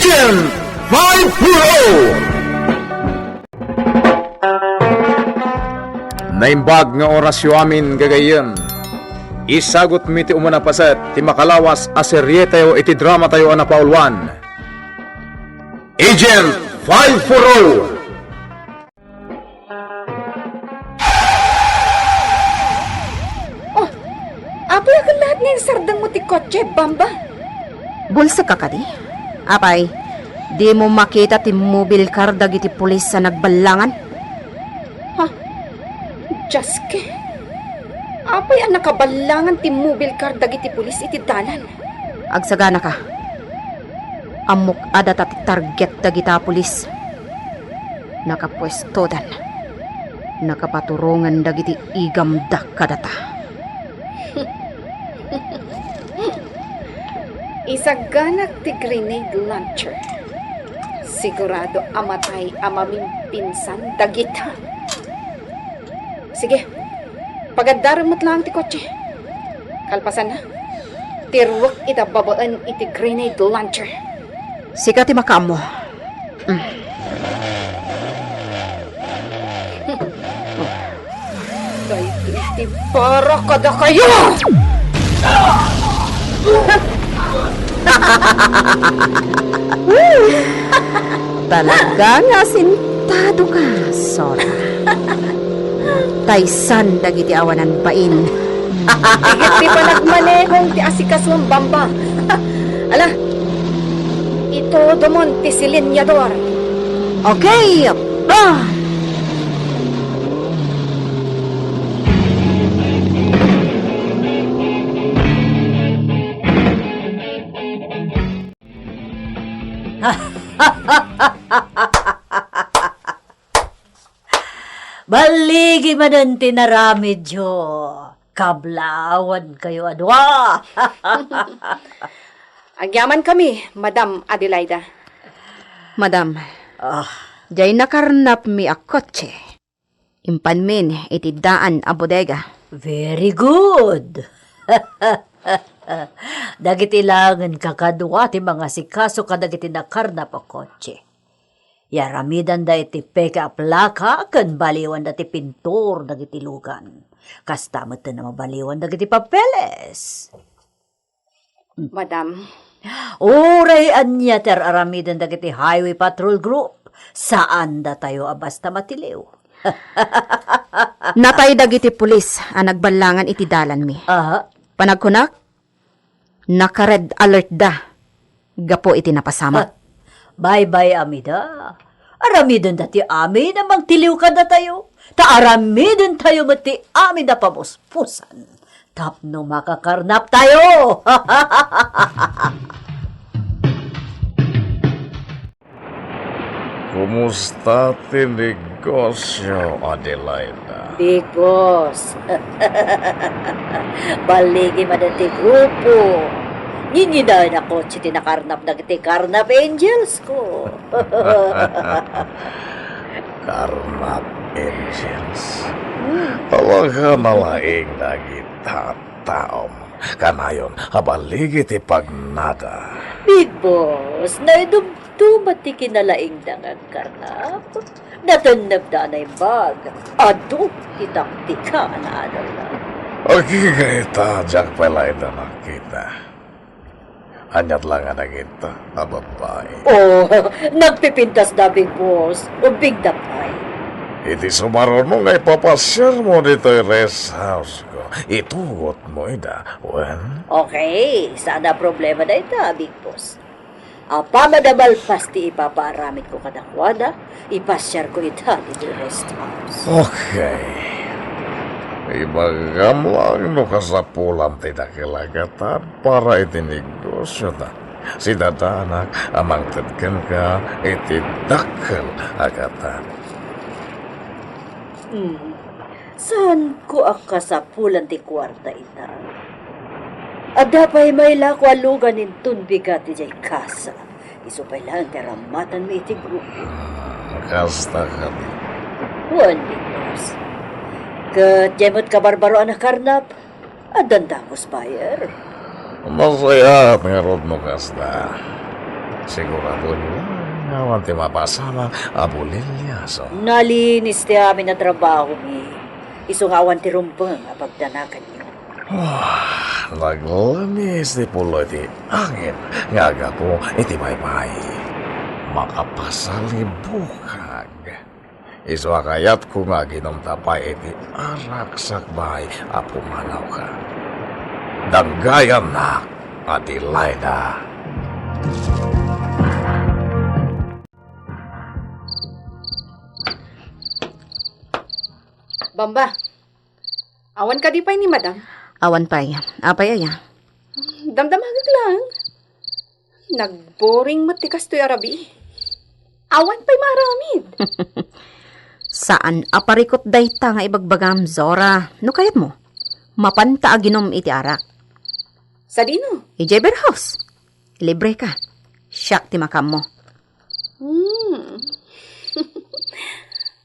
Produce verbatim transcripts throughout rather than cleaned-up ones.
Agent five four oh! Naimbag nga orasyo amin, gagayyem. Isagutmi ti umuna paset ti makalawas a serietayo iti dramatayo a napauluan, Agent five four oh. Oh, apay, a ket laeng nga insardengmo ti kotse, Bamba? Bulsek ka kadi? Apay, dimo makita ti mobile car dagiti pulis a nagballangan? Ha? Dios, ket apay a nakaballangan ti mobile car dagiti pulis iti dalan? Agsaganaka. Ammok a data ti target dagita pulis. Nakapuestodan. Nakapaturongan dagiti igamda kadata. Isaganak ti grenade launcher. Sigurado a matay a mamimpinsan dagita. Sige, pagaddarem met laeng ti kotse. Kalpasanna, tiruek ita babaen iti grenade launcher. Sika ti makaammo. Mm. Daytoy ti para kadakayo! Talaga nga asintado ka, Sora. Taysan dagiti awanan bain. Iket ti panagmanehom ti asikasuam, Bamba. Ala, itudomon ti silinyador. Okay. Ah! Balligi manen ti naramidyo. Kablawankayo a dua. Agyamankami, Madam Adelaida. Madam, Ah, diay nakarnapmi a kotse. Impanmin iti daan a bodega. Very good. Dagiti laengen kakadua ti mangasikaso kadagiti nakarnap a kotse. Yaramidanda iti peke a plaka ken baliwanda ti pintur dagiti lugan. Kasta met ti mabaliwan dagiti papeles. Madam. Uray ania ti ar-aramiden dagiti Highway Patrol Group, saandatayo a basta matiliw. Natay dagiti pulis a nagballangan iti dalanmi. Aha. Panagkunak, naka-red alert da gapu iti napasamak. Ah, baybay-amida. Aramidenda ti amin a mangtiliw kadatayo. Ta aramidentayo met ti amin a pamuspusan tapno makakarnaptayo. Kumusta ti negosyo, Adelaida? Big Boss. Balligi manen ti grupo. Nginginaen a kotse ti nakarnap dagiti Karnap Angels ko. Karnap Angels. Hmm. Talaga nalaing dagita taom. Kanayon a balligi ti pagnada. Big Boss, naidumduma ti kinalaingda nga agkarnap. Natennegda a naimbag. Adu ti taktika a naadalna. Agingga ita, diak pay laeng da nakita. Aniat la nga nangita a babbai. Oh, nagpipintasda, Big Boss. Ubbingda pay. Iti sumaruno nga ipapasiarmo ditoy rest house ko, itugotmo ida, wen? Okay, saan a problema dayta, Big Boss. Apaman a malpas ti ipapaaramidko kadakuada, ipasiarko ida ditoy rest house. Okay. Ibagam laeng no kasapulan ti dakkel a gatad para iti negosyota. Sidadanak a mangted kenka iti dakkel a gatad. Hmm. Saanko a kasapulan ti kuarta ita? Adda pay mailako a lugan inton bigat idiay kasa. Isu pay laeng ti arammatanmi iti grupo. Ah, kasta kadi. Wen, Big Boss. Ket diay met kabarbaroan a karnap, addan dagus buyer. Nasayaat ngarud no kasta. Sigurado nga awan ti mapasamak a bulilyaso. Nalinis ti amin a trabahomi. Isu nga awan ti rumbeng a pagdanaganyo. Ah, naglamis ti pulo iti angin nga aggapu iti baybay. Makapasalibukag. Isu a kayatko nga aginumta pay iti arak sakbay a pumanawka. Danggayannak, Adelaida. Bamba, awan kadi pay ni Madam? Awan pay. Apay aya? Damdamagek lang. Nagboring met ti kastoy a rabii. Awan pay maaramid. Saan a parikut dayta nga ibagbagam, Zora. No kayatmo, mapanta aginum iti arak. Sadino? Idiay beer house. Libre ka. Siak ti makaammo. Hmm.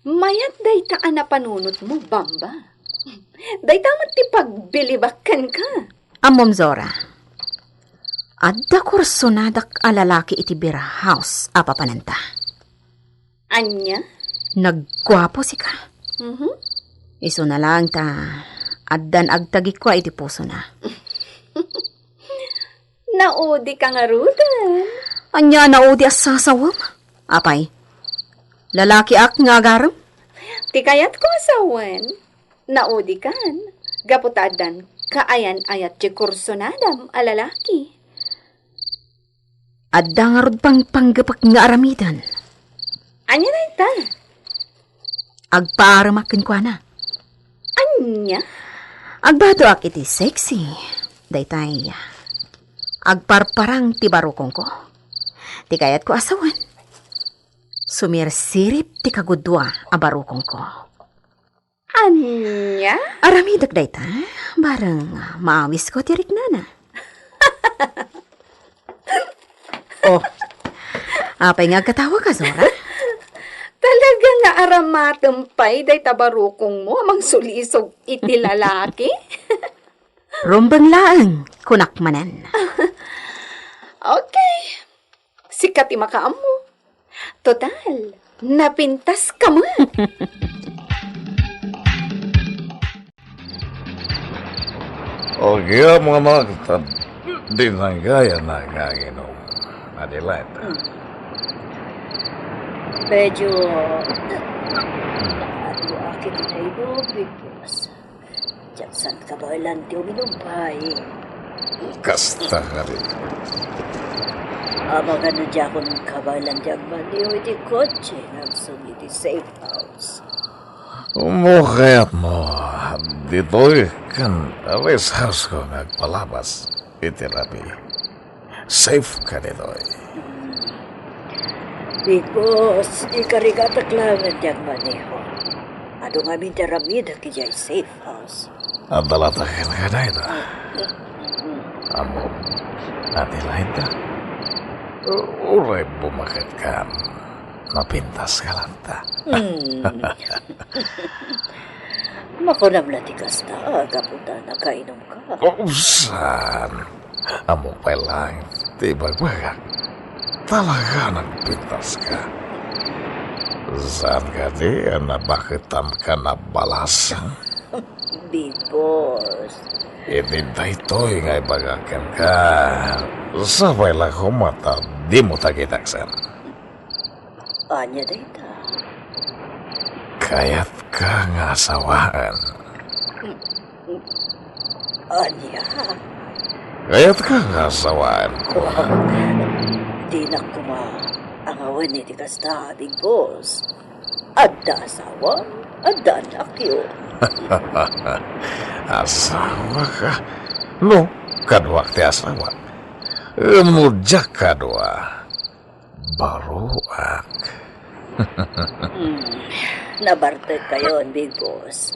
Mayat dayta a napanunotmo, Bamba. Dayta met ti pagbilibak kenka. Ammom, Zora, adda kursonadak a lalaki iti beer house a papananta. Ania? Nagguapo sika. Mhm. Isuna laeng ta addan agtagikua iti pusona. Naudika ngaruden. Ania a naudi a sasawem? Apay, lalakiak nga agarem? Ti kayatko a sawen, naudikan, gapu ta addan kaayan-ayat ti kursonadam a lalaki. Adda ngarud pangpanggepek nga aramiden. Ania dayta? Agpaaremak kenkuana. Ania? Agbadoak iti sexy. Daytay agparparang ti barukongko. Ti kayatko a sawen, sumirsirip ti kagudua a barukongko. Ania? Aramidek dayta, bareng maawisko ti riknana. Oh, apay nga agkatawaka, Zora? Talaga nga aramatem pay dayta barukongmo a mangsulisog iti lalaki? Rumbeng laeng, kunak manen. Okay. Sika ti makaammo. Total, napintaska met. Agyamanak ta dinanggayan nga aginom. Adelaide. Hmm. Medyo nakaduak iti table, Big Boss. Diak san kabaelan ti uminum pay. Kasta kadi. Amangan no diakon kabaelan ti agmaliw iti kotse nga agsugi iti safe house. Mo kayatmo, ditoy ken rest house ko nga agpalabas iti rabii. Safe ka ditoy. Big Boss, ikarigatak laeng ti agmaneho. Adu ngamin ti aramidek idiay safe house. Adda latta kenka dayta. Ammom, Adelaida. Uray bumaket kan, napintaska latta. Hmm. Makunam la ti kasta, gapu ta nakainumka. Oh, saan? Ammok pay laeng ti ibagbagak. Talaga nagpintaska. Saan kadi a nabaketam ken a balas? Big Boss. Iti daytoy nga ibagak kenka, sapay la koma ta dimo ta kitaksen. Ania dayta? Kayatka nga asawaen. Ania? Kayatka nga asawaen ko. Dinak koma angawen iti kasta, Big Boss. Adda asawa, adda anakyo. Asawaka? No, kaduak ti asawak. Ngem no diak kadua, baroak. Hmm, nabartekkayon, Big Boss.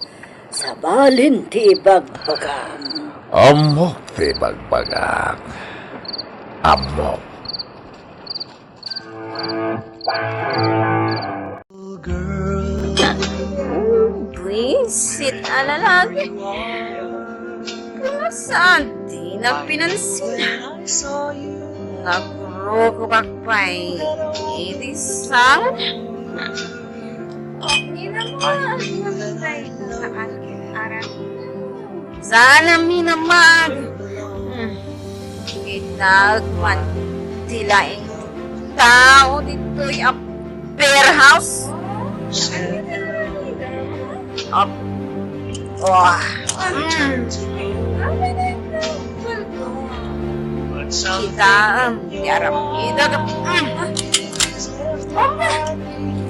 Sabalin ti ibagbagam. Ammok ti ibagbagak. Ammok. Buisit a lalaki. Saan ti nagpinansin? Nga Rukubak pay iti sal. Ina mo, agmantay sa akin, aram. Saan a minamag? Hmm. Itag man ti laing tao ditoy a beer house. Up. Wah. Mm. Kita, um, di aram kita. Mm.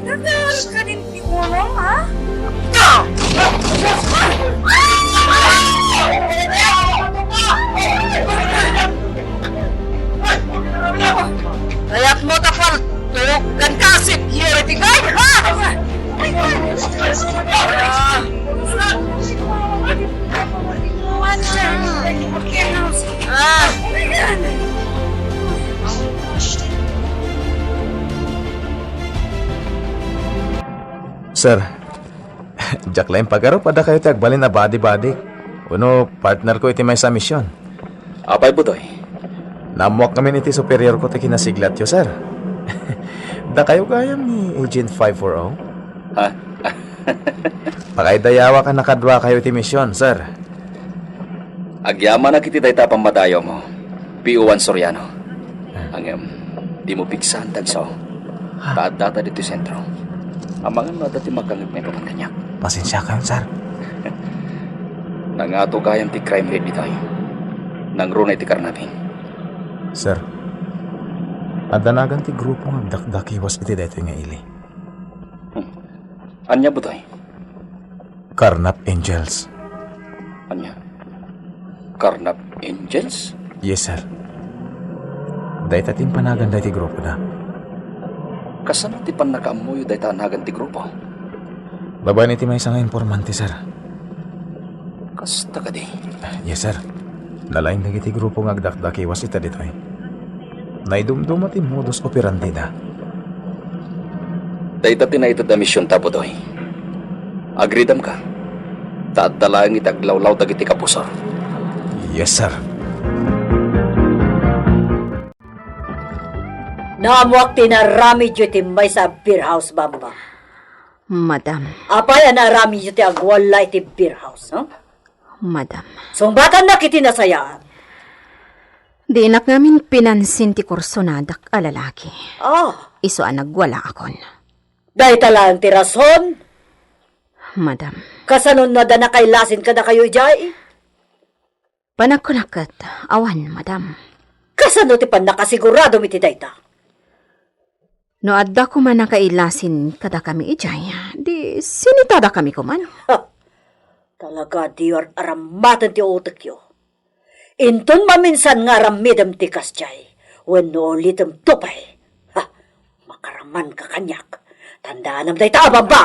Nagdahil ka din ti ulo, ha? Kayat mo tapal, tukan ka, security guard, ha? Ah. Ah. Sir, diak la impagarup a dakayo ti agbalin a badi-badi. Wenno partner ko iti maysa a mision. Apay, Budoy? Naammoak ngamin iti superior ko ti kinasiglatyo, sir. Dakayo gayam ni Agent five four oh? Ha? Pakaidayawak a nakaduakayo iti mision, sir. Agyamanak iti dayta a pammadayawmo, P O one Soriano. Ngem, dimo pigsaan ti agso. Ha? Ta addata ditoy sentro. Amangan no adda ti makangeg maipapan kaniak. Pasensiakayon, sir. Nangato gayam ti crime rate ditoy. Nangruna iti karnaping. Sir, adda nagan ti grupo nga agdakdakiwas iti daytoy nga ili. Hmm. Ania, Budoy? Karnap Angels. Ania? Karnap Angels? Yes, sir. Dayta ti impanagan daytoy grupoda. Kasano ti pannakaammoyo dayta a nagan ti grupo? Babaen iti maysa nga informante, sir. Kasta kadi? Yes, sir. Nalaing dagiti grupo nga agdakdakiwas ita ditoy. Naidumduma ti modus operandida. Dayta ti naited a misionta, Budoy. Agridamka. Ta adda laeng iti aglawlaw dagiti kabusor. Yes, sir. Naammoak ti inaramidyo iti maysa a beer house, Bamba. Madam. Apay a naaramidyo ti agwalla iti beer house, ha? Madam. Sungbatannak iti nasayaat. Dinak ngamin pinansin ti kursonadak a lalaki. Ah. Isu a nagwalaakon. Dayta laeng ti rason? Madam. Kasano no adda nakailasin kadakayo idiay? Panagkunak ket awan, madam. Kasano ti pannakasigurado iti dayta? No adda koma nakailasin kadakami idiay, di sinitadakami koman. Ha! Talaga, diyo ar-aramaten ti utekyo. Inton maminsan nga aramidem ti kasdiay, wenno ulitem to pay, ha, makaramanka kaniak. Tandaanam dayta a, Bamba!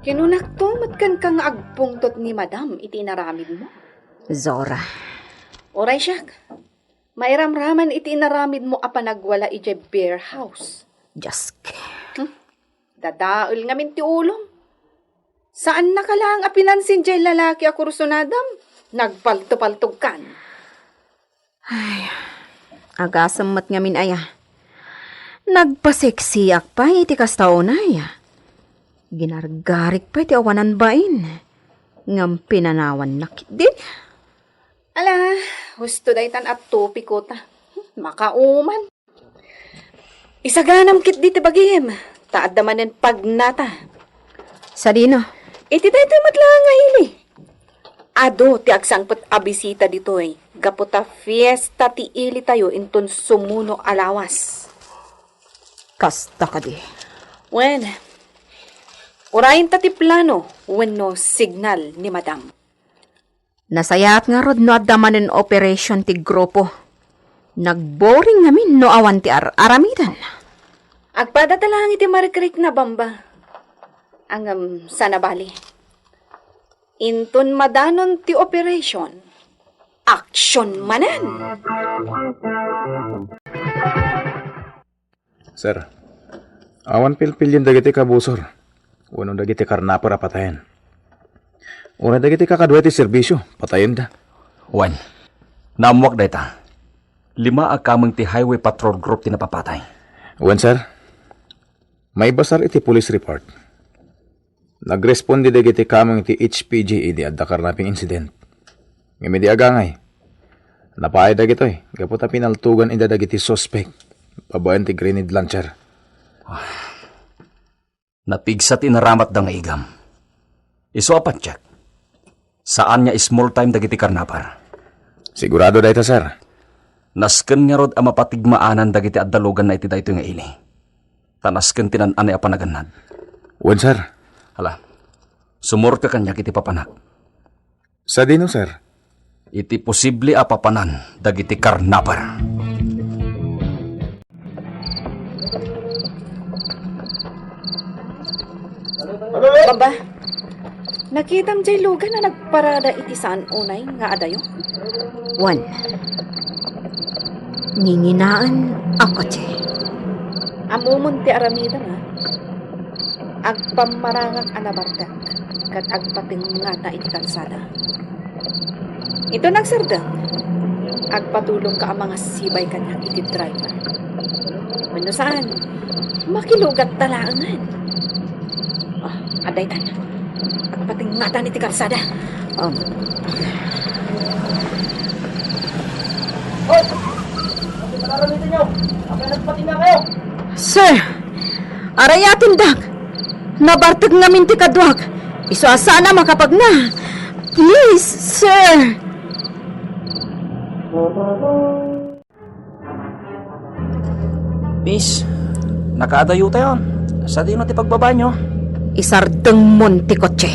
Kinunakto met kenka nga agpungtot ni Madam iti inaramidmo. Zora. Uray siak. Mairamraman iti inaramidmo a panagwala idiay beer house. Jaske. Hmm? Dadael ngamin ti ulom. Saannaka laeng a pinansin diay lalaki a kursunadam. Nagpaltopaltogkan. Ay, agasem met ngamin aya. Nagpaseksiak pay iti kasta unay. Ginargarik pay ti awanan bain. Ngem pinanawannak ketdi. Ala, husto daytan a topiko ta. Makauman. Isaganam ketdi ti bagim, ta adda manen pagnata. Sadino? Iti daytoy met laeng nga ili. Adu ti agsangpet a bisita ditoy, gapu ta fiesta ti ilitayo inton sumuno a lawas. Kasta kadi? Wen, urayenta ti plano wenno signal ni Madam. Nasayaat ngarud no adda manen operation ti grupo. Nagboring ngamin no awan ti ar-aramiden. Agpadata laeng iti marikrikna, Bamba. Ngem, saan a bali. Inton madanon ti operation, action manen! Sir, awan pilpilien dagiti kabusor wenno dagiti karnaper a patayen. Uray dagiti kakadua iti serbisio, patayenda. Wen, Naammoak dayta. Lima a kameng ti Highway Patrol Group ti napapatay. Wen, sir. Maibasar iti police report. Nagresponde dagiti kameng ti H P G idi adda karnaping incident. Ngem idi agangay, napaay dagitoy gapu ta pinaltogan ida dagiti suspek babaen ti grenade launcher. Napigsa ti inaramatda nga igam. Isu a patiek, saan nga small time dagiti karnapar. Sigurado dayta, sir. Nasken ngarud a mapatigmaanan dagiti adda luganna iti daytoy nga ili. Ta nasken ti nan-anay a panagannad. Wen, sir. Hala, sumurka kaniak iti papanak. Sadino, sir? Iti posible a papanan dagiti karnapar. Baba, nakitam jay lugan a nagparada iti saan unay nga adayo? Wen. Nginginaen a kotse. Ammom ti aramidem, a? Agpammarangak a nabartek ket agpatengngata iti kalsada. Inton agsardeng, agpatulongka a mangasibay kaniak iti driver. Wenno saan, makilugatta laengen. Oh, adda itan. Agpatengngatan iti kalsada. Um. Hoy! Ano ba nararamit niyo? Ako yung nagpatingga kayo. Sir, arayatendak. Nabartek ngamin ti kaduak. Isu a saan a makapagna. Please, sir. Miss, nakaadayo tayon. Sadino ti pagbabanyo? Isardengmon ti kotse.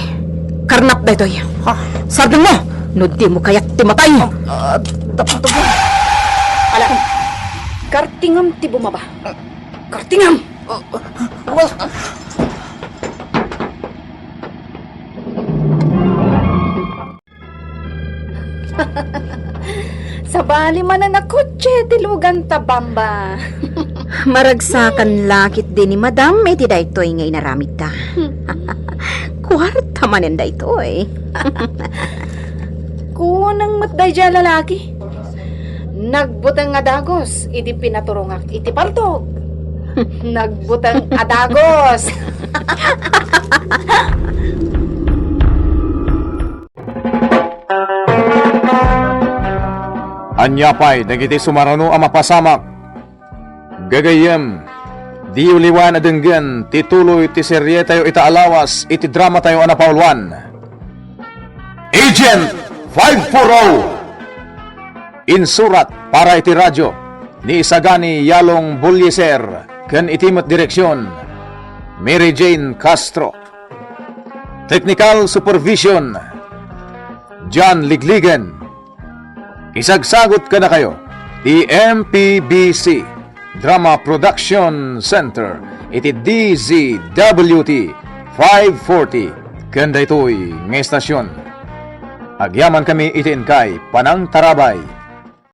Karnap daytoy. Ha? Sardengmo! No dimo kayat ti matay! Ah, ah, dapitog mo. Ala, kartingam ti bumaba. Kartingam! Ah, ah, well, Sabali manen a kotse ti lugan ta, Bamba. Maragsakan la ketdi ni Madam iti daytoy nga inaramidda. Kuarta manen daytoy. Kuneng met daydiay a lalaki. Nagbuteng a dagus idi pinaturongak iti paltog. Nagbuteng a dagus. Ania pay dagiti sumarano a mapasamak? Gagayyem, diyo liwan a denggen ti tuloy ti serietayo ita a lawas iti dramatayo a napauluan, Agent five four oh. Insurat para iti radyo ni Isagani Yalong Bulyeser ken iti met direksion, Mary Jane Castro. Technical supervision, John Ligligen. Isagsagut kadakayo ti M P B C Drama Production Center iti D Z W T five forty ken daytoy nga estasion. Agyamankami iti inkay panangtarabay.